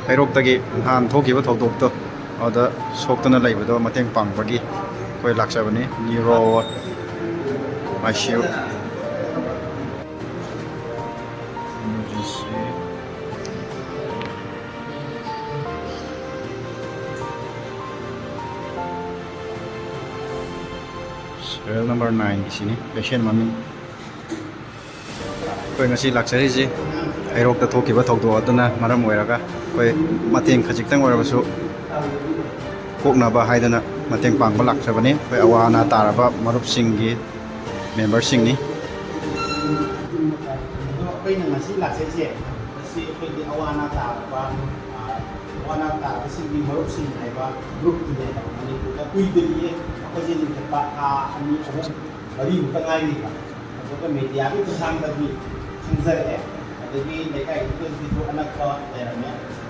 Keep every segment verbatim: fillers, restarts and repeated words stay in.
ꯍꯩꯔꯣꯛꯇꯒꯤ ꯅꯍꯥꯟ ꯊꯣꯛꯈꯤꯕ ꯊꯧꯗꯣꯛꯇꯣ, ꯑꯗꯨꯗ ꯁꯣꯛꯇꯅ ꯂꯩꯕꯗꯣ ꯃꯇꯦꯡ ꯄꯥꯡꯕꯒꯤ ꯑꯩꯈꯣꯏ ꯂꯥꯛꯆꯕꯅꯤ꯫ Neuro ward, I C U, emergency, serial number nine ꯁꯤꯅꯤ patient ꯃꯃꯤꯡ꯫ ꯑꯩꯈꯣꯏ ꯉꯁꯤ ꯂꯥꯛꯆꯔꯤꯁꯤ ꯍꯩꯔꯣꯛꯇ ꯊꯣꯛꯈꯤꯕ ꯊꯧꯗꯣꯛ ꯑꯗꯨꯅ ꯃꯔꯝ ꯑꯣꯏꯔꯒ ꯑꯩꯈꯣꯏ ꯃꯇꯦꯡ ꯈꯖꯤꯛꯇꯪ ꯑꯣꯏꯔꯕꯁꯨ ꯀꯣꯛꯅꯕ ꯍꯥꯏꯗꯅ ꯃꯇꯦꯡ ꯄꯥꯡꯕ ꯂꯥꯛꯆꯕꯅꯤ꯫ ꯑꯩꯈꯣꯏ ꯑꯋꯥ ꯑꯅꯥ ꯇꯥꯔꯕ ꯃꯔꯨꯞꯁꯤꯡꯒꯤ ꯃꯦꯝꯕꯔꯁꯤꯡꯅꯤ꯫ ꯑꯗꯣ ꯑꯩꯈꯣꯏꯅ ꯉꯁꯤ ꯂꯥꯛꯆꯩꯁꯦ, ꯉꯁꯤ ꯑꯩꯈꯣꯏꯒꯤ ꯑꯋꯥ ꯑꯅꯥ ꯇꯥꯔꯕ, ꯑ, ꯑꯋꯥ ꯑꯅꯥ ꯇꯥꯔꯕꯁꯤꯡꯒꯤ ꯃꯔꯨꯞꯁꯤꯡ ꯍꯥꯏꯕ ꯒ꯭ꯔꯨꯞꯇꯨꯅꯦꯕ꯫ ꯃꯅꯤꯄꯨꯔꯗ ꯀꯨꯏꯗ꯭ꯔꯤꯌꯦ, ꯑꯩꯈꯣꯏꯁꯦ ꯂꯤꯡꯈꯠꯄ ꯊꯥ ꯑꯅꯤ ꯑꯍꯨꯝ ꯃꯔꯤꯃꯨꯛꯇ ꯉꯥꯏꯔꯤꯕ꯫ ꯑꯗꯨꯒ ꯃꯦꯗꯤꯌꯥꯒꯤ ꯈꯨꯠꯊꯥꯡꯗꯒꯤ ꯈꯪꯖꯔꯛꯑꯦ꯫ ꯑꯗꯒꯤ ꯂꯩꯀꯥꯏꯗꯨꯗꯁꯨ ꯑꯅꯛꯄ ꯂꯩꯔꯝꯃꯦ,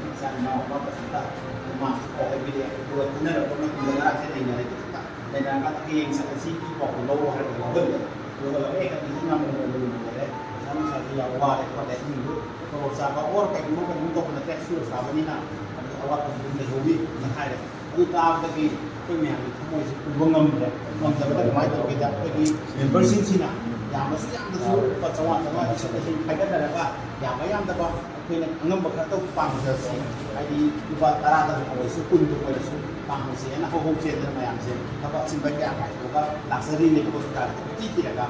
ꯏꯆꯥ ꯏꯅꯥꯎ ꯑꯃ ꯐꯖꯅ ꯃꯃꯥꯁꯨ ꯀꯧꯔꯛꯄꯤꯔꯦ꯫ ꯑꯗꯨꯒ ꯈꯟꯅꯔꯛꯄ ꯃꯇꯝꯗ ꯉꯔꯥꯡꯁꯦ ꯅꯩꯅꯔꯦ ꯈꯤꯇꯪ꯫ ꯂꯩꯅꯔꯀꯥꯟꯗ ꯍꯌꯦꯡ ꯆꯠꯂꯁꯤ, ꯏ ꯄꯥꯎꯗꯣ ꯂꯧꯔꯣ ꯍꯥꯏꯔꯒ ꯂꯧꯍꯜꯂꯦ꯫ ꯑꯗꯨꯒ ꯂꯧꯔꯦ, ꯑꯩ ꯍꯥꯏꯗꯤ ꯌꯥꯝꯅ ꯂꯨꯅ ꯂꯩꯔꯦ, ꯄꯩꯁꯥ ꯅꯨꯡꯁꯥꯁꯨ ꯌꯥꯝ ꯋꯥꯔꯦ ꯈꯣꯠꯂꯦ꯫ ꯏꯃꯨꯡꯗꯨ ꯇꯣꯂꯣꯞ ꯆꯥꯕ ꯑꯣꯔ ꯀꯩꯒꯨꯝꯕ ꯀꯩꯅꯣꯝ ꯇꯧꯕ ꯅꯠꯇ꯭ꯔꯦ, ꯁꯨꯔ ꯆꯥꯕꯅꯤꯅ꯫ ꯑꯗꯨꯒ ꯑꯋꯥꯠꯄꯁꯨ ꯑꯗꯨꯝ ꯂꯩꯍꯧꯔꯤ ꯑꯗꯨꯝ ꯍꯥꯏꯔꯦ꯫ ꯑꯗꯨ ꯇꯥꯕꯗꯒꯤ ꯑꯩꯈꯣꯏ ꯃꯌꯥꯝꯒꯤ ꯊꯃꯣꯏꯁꯦ ꯄꯨꯕ ꯉꯝꯗ꯭ꯔꯦ꯫ ꯉꯝꯗꯕꯗ ꯀꯃꯥꯏꯅ ꯇꯧꯒꯦꯗ, ꯑꯩꯈꯣꯏꯒꯤ ꯃꯦꯝꯕꯔꯁꯤꯡꯁꯤꯅ ꯌꯥꯝꯃꯁꯨ ꯌꯥꯝꯗ꯭ꯔꯁꯨ ꯂꯨꯄꯥ ꯆꯥꯝꯃꯉꯥ, ꯆꯥꯝꯃꯉꯥ, ꯂꯤꯁꯤꯡ, ꯂꯤꯁꯤꯡ ꯈꯥꯏꯒꯠꯅꯔꯒ ꯌꯥꯝꯕ ꯌꯥꯝꯗꯕ ꯑꯩꯈꯣꯏꯅ ꯑꯉꯝꯕ ꯈꯔ ꯇꯧ ꯄꯥꯡꯖꯔꯁꯤ꯫ ꯍꯥꯏꯗꯤ ꯂꯨꯄꯥ ꯇꯔꯥꯗꯕꯨ ꯑꯣꯏꯔꯁꯨ, ꯀꯨꯟꯗꯕꯨ ꯑꯣꯏꯔꯁꯨ ꯄꯥꯡꯉꯁꯦꯅ ꯍꯧ ꯍꯧ ꯆꯦꯟꯗꯅ ꯃꯌꯥꯝꯁꯦ ꯊꯕꯛ ꯑꯆꯤꯟꯕ ꯀꯌꯥ ꯀꯥꯏꯊꯣꯛꯑꯒ ꯂꯥꯛꯆꯔꯤꯅꯦꯕꯀꯣ, ꯍꯣꯁꯄꯤꯇꯥꯜꯗ ꯀꯣꯏꯊꯤ ꯊꯤꯔꯒ꯫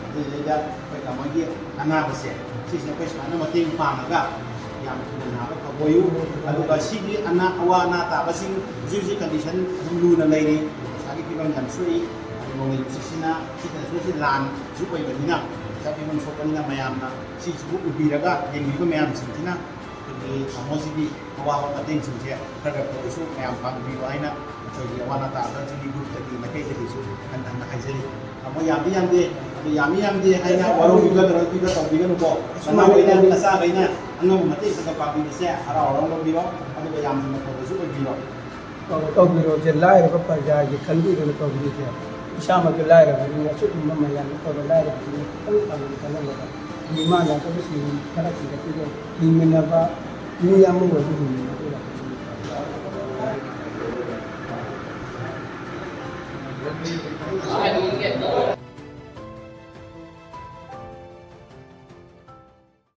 ꯑꯗꯨꯗꯩꯗ ꯑꯩꯈꯣꯏ ꯀꯃꯥꯏꯒꯤ ꯑꯅꯥꯕꯁꯦ ꯁꯤꯁꯦ ꯑꯩꯈꯣꯏ ꯁꯨꯃꯥꯏꯅ ꯃꯇꯦꯡ ꯄꯥꯡꯉꯒ ꯌꯥꯝ ꯊꯨꯅ ꯅꯥꯕ ꯐꯕ ꯑꯣꯏꯌꯨ꯫ ꯑꯗꯨꯒ ꯁꯤꯒꯤ ꯑꯅꯥ, ꯑꯋꯥ ꯑꯅꯥ ꯇꯥꯕꯁꯤꯡ ꯍꯧꯖꯤꯛ ꯍꯧꯖꯤꯛ ꯀꯟꯗꯤꯁꯟ ꯑꯗꯨꯝ ꯂꯨꯅ ꯂꯩꯔꯤ, ꯄꯩꯁꯥꯒꯤ ꯐꯤꯕꯝ ꯌꯥꯝ ꯁꯣꯛꯏ꯫ ꯑꯗꯨ ꯅꯣꯡꯂꯩ ꯅꯨꯡꯁꯤꯠꯁꯤꯅ ꯁꯤꯗꯁꯨ ꯁꯤ ꯂꯥꯟꯁꯨ ꯑꯣꯏꯕꯅꯤꯅ, ꯄꯩꯁꯥ ꯐꯤꯕꯝ ꯁꯣꯛꯄꯅꯤꯅ ꯃꯌꯥꯝꯅ ꯁꯤꯁꯤꯕꯨ ꯎꯕꯤꯔꯒ ꯌꯦꯡꯕꯤꯕ ꯃꯌꯥꯝꯁꯤꯡꯁꯤꯅ ꯑꯩꯈꯣꯏꯒꯤ ꯇꯥꯃꯣꯁꯤꯒꯤ ꯑꯋꯥꯕ ꯃꯇꯦꯡꯁꯤꯡꯁꯦ ꯈꯔ ꯈꯔ ꯇꯧꯔꯁꯨ ꯃꯌꯥꯝ ꯄꯥꯡꯕꯤꯌꯨ ꯍꯥꯏꯅ ꯑꯩꯈꯣꯏꯒꯤ ꯑꯋꯥ ꯑꯅꯥ ꯇꯥꯕꯁꯤꯡꯒꯤ ꯒ꯭ꯔꯨꯞꯇꯒꯤ ꯃꯥꯏꯀꯩꯗꯒꯤꯁꯨ ꯍꯟꯅ ꯍꯟꯅ ꯍꯥꯏꯖꯔꯤ꯫ ꯇꯥꯃꯣ, ꯌꯥꯝꯗꯤ ꯌꯥꯝꯗꯦ, ꯑꯗꯨ ꯌꯥꯝꯃꯤ ꯌꯥꯝꯗꯦ ꯍꯥꯏꯅ ꯋꯥꯔꯧꯕꯤꯕ ꯀꯩꯅꯣ ꯄꯤꯕ ꯇꯧꯕꯤꯒꯅꯨꯀꯣ꯫ ꯅꯅꯥꯎꯈꯩꯅ, ꯅꯆꯥꯈꯩꯅ ꯑꯉꯝꯕ ꯃꯇꯦꯡ ꯈꯔ ꯈꯔ ꯄꯥꯡꯕꯤꯕꯁꯦ ꯍꯔꯥꯎ ꯍꯔꯥꯎ ꯂꯧꯕꯤꯔꯣ, ꯑꯗꯨꯒ ꯌꯥꯝꯅ ꯐꯕꯁꯨ ꯑꯣꯏꯕꯤꯔꯣ꯫ ꯇꯧ-, ꯇꯧꯕꯤꯔꯣꯁꯦ, ꯂꯥꯏꯔꯕ ꯄ꯭ꯔꯖꯥꯒꯤ ꯈꯟꯕꯤꯗꯅ ꯇꯧꯕꯤꯔꯤꯁꯦ꯫ ꯏꯁꯥꯃꯛꯁꯨ ꯂꯥꯏꯔꯕꯅꯤꯅ ꯑꯁꯤꯒꯨꯝꯕ ꯃꯌꯥꯝ ꯇꯧꯔ ꯂꯥꯏꯔꯕꯁꯤꯡ ꯈꯤꯇꯪ ꯐꯪꯅ ꯈꯜꯍꯜꯂꯒ ꯃꯤꯃꯥꯟꯅꯗꯕꯁꯤꯡ ꯈꯔ ꯆꯤꯡꯈꯠꯄꯤꯔꯦ꯫ ꯍꯤꯡꯃꯤꯟꯅꯕ ꯃꯤ ꯑꯃ ꯑꯣꯏꯕ ꯍꯤꯡꯃꯤꯟꯅꯕ